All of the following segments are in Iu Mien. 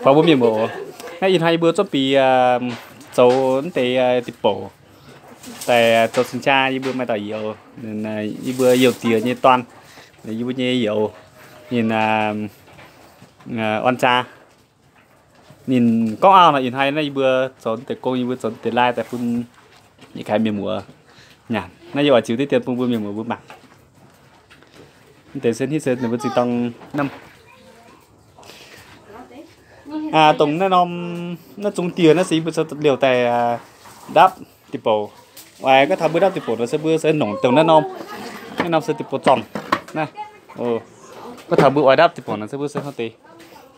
Fai mbuo mienh muoz, naaiv ih hnoi yie mbuo zorqv bieqc zoux naaiv deix deic-bouc daaih zoux cing-jaa, yie mbuo maaih dauh youz, yie mbuo youz diex nyei dorn, yie mbuo nyei youz, ninh orn jaa. Ninh gorngv auv nor, ih hnoi naaiv yie mbuo zoux deix gong, yie mbuo zoux deix lai daaih bun yietc kaaix mienh muoz nyanc. Naaiv yie oix ziux diqv dien bun mbuo mienh muoz mbuo mangc. Mv deix se hitv se ninh mbuo zingh dorng naaiv. Dongh naaiv norm, naaiv zungv dieh naaiv se yie mbuo liouh daaih ndapv deic-bouc. Oix gorngv taux mbuo ndapv deic-bouc nor se mbuo se nongc dongh naaiv norm. Naaiv norm se deic-bouc zorngh. Naaiv, gorngv taux mbuo oix ndapv deic-bouc nor se mbuo se hnangv deix.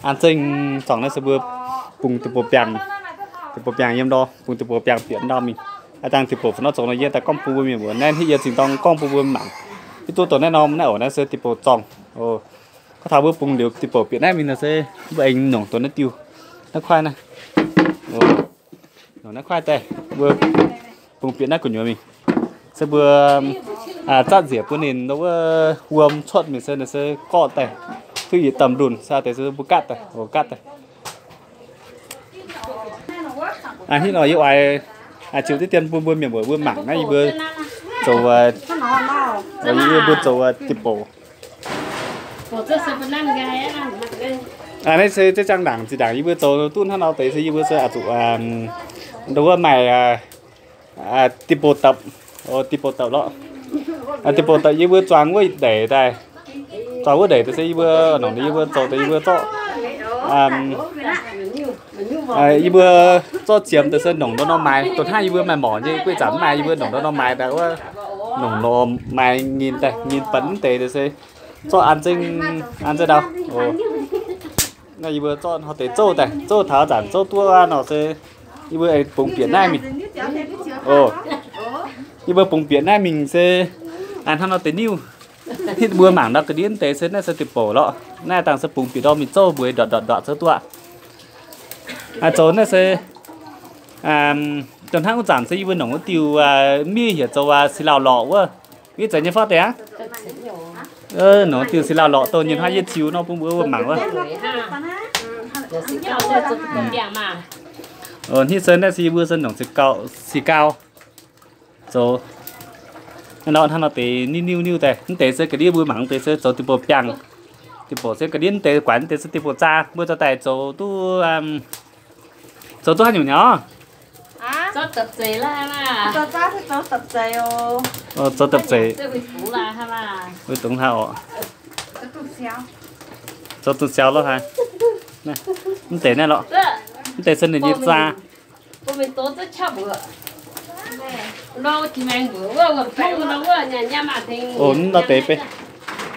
An zengv zorngh naaiv se mbuo bungx deic-bouc biangh, deic-bouc biangh yiem ndau, bungx deic-bouc biangh bieqc ndau mingh. Aa, dangh deic-bouc fai nor zorngh nor yie daaih gorngv bun mbuo mienh muoz naaiv, hitv yie zingh dorng gorngv bun mbuo mangc. Hitv duqv dongh naaiv norm naaiv oc, naaiv se deic-bouc zorngh. Gorngv taux mbuo bungx liuz deic-bouc bieqc naaiv mingh nor se mbuo aengx nongc dongh naaiv diuh, naaiv kuaaiv naaiv. Nongc naaiv kuaaiv daaih, mbuo bungx bieqc naaiv gu'nyuoz mingh. Se mbuo zatv nzieqc bun ninh wuov wuom cuotv mingh se, se gorqv daaih, duqv yietc domh ndunh se deix se mbuo gatv daaih, gatv daaih. Hitv nor yie oix ziux diqv dien bun mbuo mienh muoz mbuo mangc naaiv yie mbuo zoux, yie mbuo zoux deic-bouc. Naaiv se ziex jaang ndaangc zinh ndaangc yie mbuo zoux duqv hnangv nor deix se yie mbuo se zuqc ndo wuov maaih deic-bouc dapc, deic-bouc dapc lorqc. Deic-bouc dapc yie mbuo zuangx wuov ndeic daaih, zuangx wuov ndeic daaih se yie mbuo nongc, yie mbuo zoux deix yie mbuo zorqv, yie mbuo zorqv ziemx daaih se nongc ndortv norm maaiz. Dongh hnangv yie mbuo maaih morc nyei gueix zanc mv maaih, yie mbuo nongc ndortv norm maaiz daaih wuov, nongc lorz maaih nyinh daaih, nyinh benx mv deix daaih se zorqv an zengv, an zengv ndau. Naaiv yie mbuo zorqv hnoi deix zouv daaih, zouv taux zanc zouv duqv nor se yie mbuo aengx bungx bieqc naaiv mingh. Yie mbuo bungx bieqc naaiv mingh se hnangv nor deix niuv. Hitv mbuo mangc nor ga'ndiev deix se naaiv se deic-bouc lorqc. Naaiv dangh se bungx bieqc ndorm mingh zouv mbueix ndortc ndortc ndortc zouv duqv. Zoux naaiv se dongh hnangv wuov zanc se yie mbuo nongc wuov diuh miev heuc zoux si lauh lorqc wuov. Miev zeiz nyei fov deix aqv. Nongc wuov diuh si lauh lorqc dongh nyei hnoi yie ziux nor bun mbuo wuov mangc wuov. Hitv se naaiv se yie mbuo se nongc si gau, si gau. Zoux naaiv nor, hnangv nor deix niuv niuv niuv daaih. Mv deix se ga'ndiev mbuo mangc deix se zoux deic-bouc biangh. Deic-bouc se ga'ndiev mv deix guaix mv deix se deic-bouc zaa. Mbuo zoux daaih zoux duqv, zoux duqv haaix nyungc nyei oc? Zoux dapc zeic. Zoux dapc zeic. Wuov dongh hlaax oc. Zoux dungz siaaux lorqc haaix. Mv deix naaiv lorqc. Mv deix se ninh nyei zaa. Oc, mv nor deix beiv.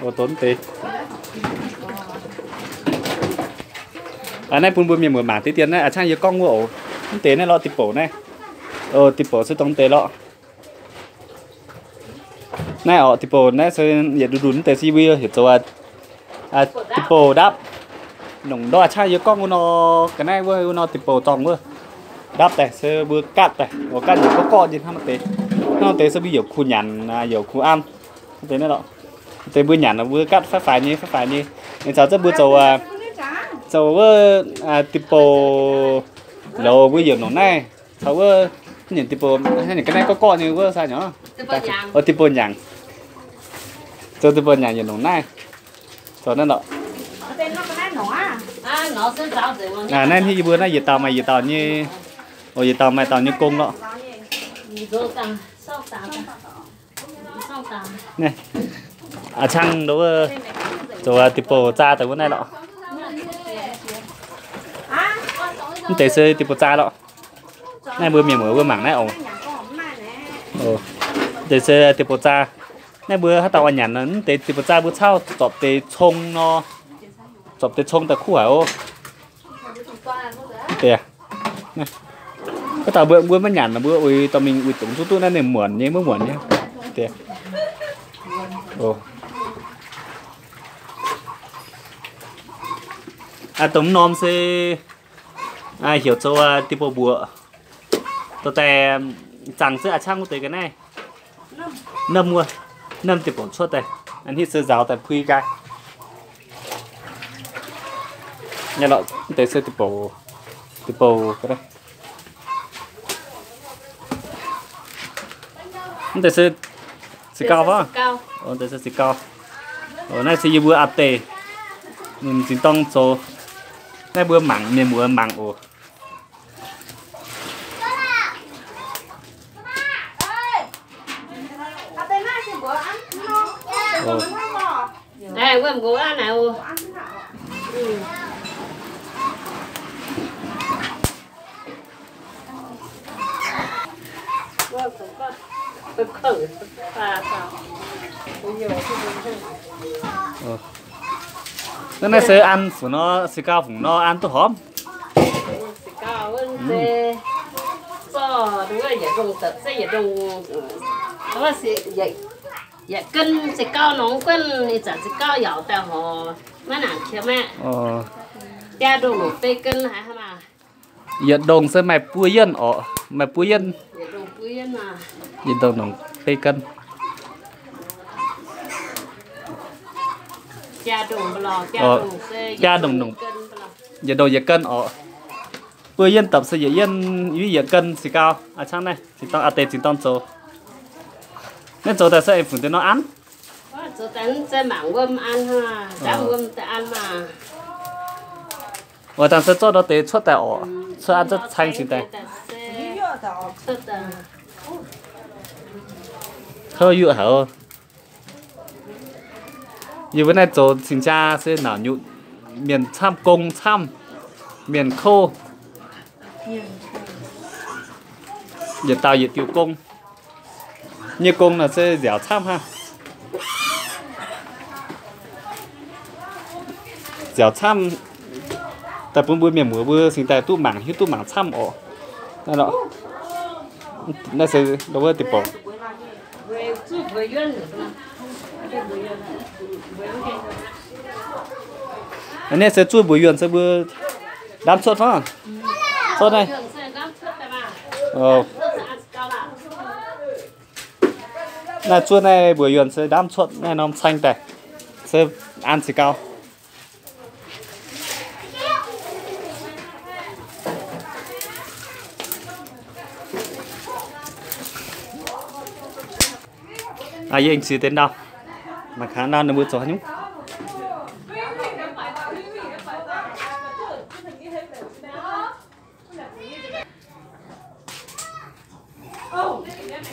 Oc, dongh mv deix. Naaiv bun mbuo mienh muoz mangc diqv dien naaiv, a'ciangv yie gorngv wuov oc. Mv deix naaiv lorqc deic-bouc naaiv. Oc, deic-bouc se dongh mv deix lorqc. Naaiv oc, deic-bouc naaiv se yietc ndunh ndunh mv deix se yie mbuo heuc zoux deic-bouc ndapv. Nongc ndortv a'ciangv yie gorngv wuov nor, ga'naaiv wuov, wuov nor deic-bouc zorngh wuov. Ndapv daaih se mbuo gatv daaih, oc, gatv yietc gorqv gorqv nyei hnangv nor deix. Hnangv nor deix se mbuo youc kuh nyanc, youc kuh an. Deix naaiv lorqc. Deix mbuo nyanc mbuo gatv faix faix nyei, faix faix nyei. Ninh caux zengv mbuo zoux, zoux wuov deic-bouc louz mbuo youc nongc naaiv. Caux wuov nyanc deic-bouc, nyanc ga'naaiv gorqv gorqv nyei wuov sai nyei. Oc, deic-bouc nyanc. Zoux deic-bouc nyanc youc nongc naaiv. Zoux naaiv lorqc. Naaiv yie mbuo naaiv yietc dauh maaih yietc dauh nyei, oc, yietc dauh maaih dauh nyei gong lorqc. A'ciangv zoux deic-bouc zaa daaih wuov naaiv lorqc. Mv deix se deic-bouc zaa lorqc. Naaiv mbuo mienh muoz mbuo mangc naaiv oc. Deix se deic-bouc zaa. Naaiv mbuo haaix dauh oix nyanc nor, mv deix deic-bouc zaa mbuo caauv zorpc deix cong nor, zorpc deix cong daaih kuv haic oc. Deix, haaix dauh mbuo, mbuo maiv nyanc nor, mbuo uix dorh mingh uix dongz zuqc duqv naaiv ninh muonc nyei, maiv muonc nyei. Deix, dongh norm se heuc zoux deic-bouc mbuoqc. Dorh daaih zaangc se a'ciangv wuov deix ga'naaiv. Namh wuov, namh deic-bouc cuotv daaih, a'hneiv se nzaaux daaih pui nqaai. Nyei lorqc, mv deix se deic-bouc, deic-bouc ga'naaiv. Mv deix se se gauh fai? Mv deix se se gauh. Naaiv se yie mbuo aa deix, ninh m'zing dorng zoux. Naaiv mbuo mangc, mienh muoz mangc oc. Naaiv se an fungc nor, se gauh fungc nor an duqv horpc. Yietc gen se gauh nongx guonv, ih zanc se gauh yaauc daaih horpc, maiv nangc qiex maiv. Biaa ndongh nongc bei gen haic hnangv. Yietc ndongh se maaih buo yienh orqc, maaih buo yienh. Yietc ndongh nongc bei gen. Biaa ndongh nongc, yietc ndongh yietc gen orqc. Buo yienh dapc se yietc yienh, yietc gen se gauh. Aa, cangv naaiv zinh dorng, aa deix zinh dorng zoux. Naaiv zoux daaih se aengx fungc deix nor an? Oix dangh se zorqv ndau deix cuotv daaih orqc, cuotv an cuotv caeng cingx daaih. Kouv yuoqv haic. Yie mbuo naaiv zoux cingx jaa se naaic nyutc, mienh camv gong camv, mienh kouv, yietc dauh yietc diuh gong. Nyei gong naaic se nziaauc camv hnangv. Nziaauc camv daaih bun mbuo mienh muoz mbuo cingx daaih duqv mangc, hiuv duqv mangc camv orqc. Naaiv se wuov deix borqc. Naaiv se zuov mbuox yuonh se mbuo ndamv cuotv fai? Cuotv naaiv. Naaiv zuov naaiv mbuox yuonh se ndamv cuotv naaiv norm caeng daaih, se an cingx gauh. Yie aengx ziex deix ndau, mangc gaax ndau ninh mbuo zoux haaix nyungc.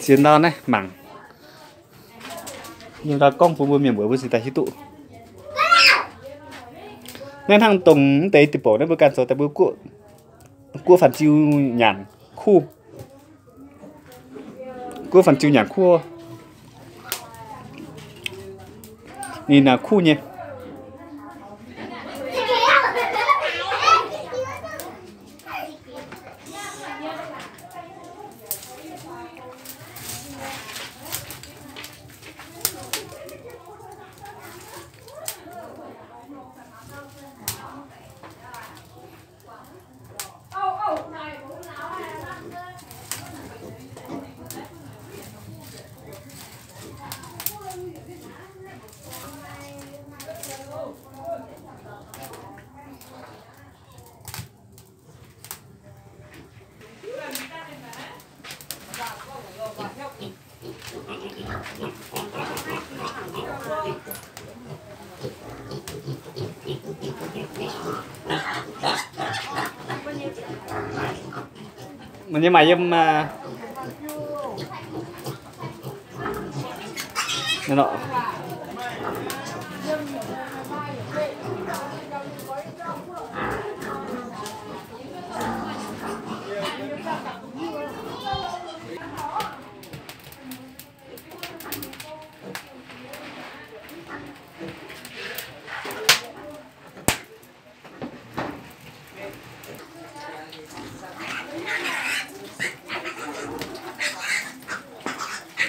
Ziex ndau naaiv mangc, yiem ndau gorngv bun mbuo mienh mbuox mbuo cingx daaih hiuv duqv. Naaiv hnangv dongh mv deix deic-bouc naaiv mbuo ganh zoux daaih mbuo guoqv, guoqv fanh ziu nyanc kuv. Guoqv fanh ziu nyanc kuv. Ninh naaic kuv nyei. Meih nyei maaih yiem, aa,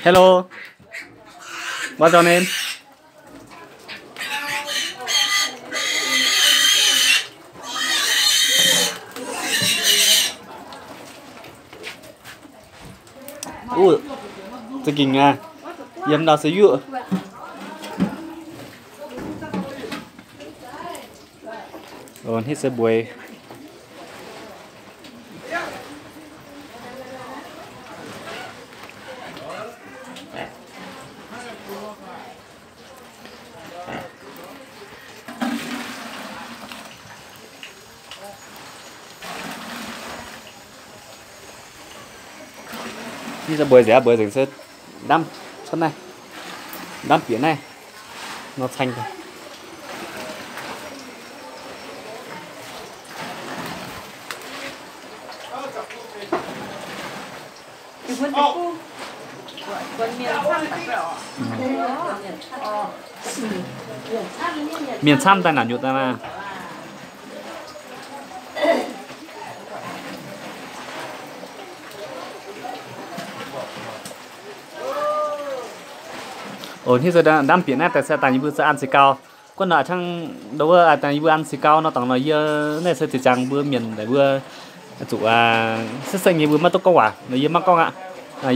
Hello. What's your name? Za'gengh aqv, yiem ndau se yuoqv. Hnangv se mbueix. Hnangv se mbueix nzengc, mbueix nzengc se ndamv cuotv naaiv, ndamv bieqc naaiv nor ceng daaih. Mienh camv daaih naaic nyutc daaih maah. Hnangv se ndamv bieqc naaiv daaih se dangh yie mbuo se an seix gau. Guonv nor a'hnangv ndo wuov dangh yie mbuo an seix gau nor, dangh nor yie naaiv se ziqc ziangx mbuo mienh daaih mbuo zuqc se seng nyei mbuo maiv duqv gorngv waac nor yie maiv gorngv aqv.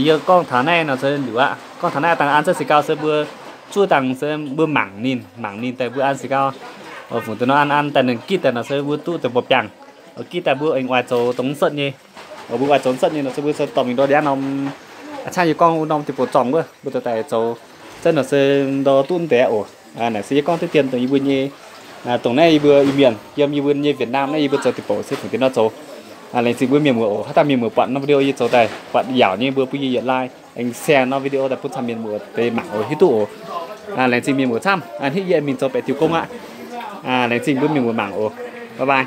Yie gorngv taux naaiv nor se liuz aqv. Gorngv taux naaiv dangh an se seix gau se mbuo zuov dangh se mbuo mangc ninh, mangc ninh daaih mbuo an seix gau. Fungc deix nor an an daaih ninh gitv daaih nor se mbuo duqv deix mbuo biangh. Gitv daaih mbuo aengx oix zoux dongh setv nyei. Mbuo oix zoux setv nyei nor se mbuo se dorh mingh ndortv ndiangv norm, a'hnangv yie gorngv wuov norm deic-bung zorngh wuov, mbuo daaih zoux setv nor se ndortv duqv deix oc. Naaic se yie gorngv diqv dien dongh yie mbuo nyei, dongh naaiv yie mbuo Iu-Mienh yiem yie mbuo nyei Việt Nam naaiv yie mbuo zoux deic-bung se fungc deix nor zoux. Laengz zingh mbuo mienh muoz oc. Haaix dauh mienh muoz buatc norm video yie zoux daaih, buatc yaauc nyei mbuo bun yie yietc like, aengx share norm video daaih bun camv mienh muoz deix mangc oc, hiuv duqv oc. Laengz zingh mienh muoz camv, hitv yie mingh zoux baeqc diuh gong aqv. Laengz zingh mbuo mienh muoz mangc oc. Bye bye.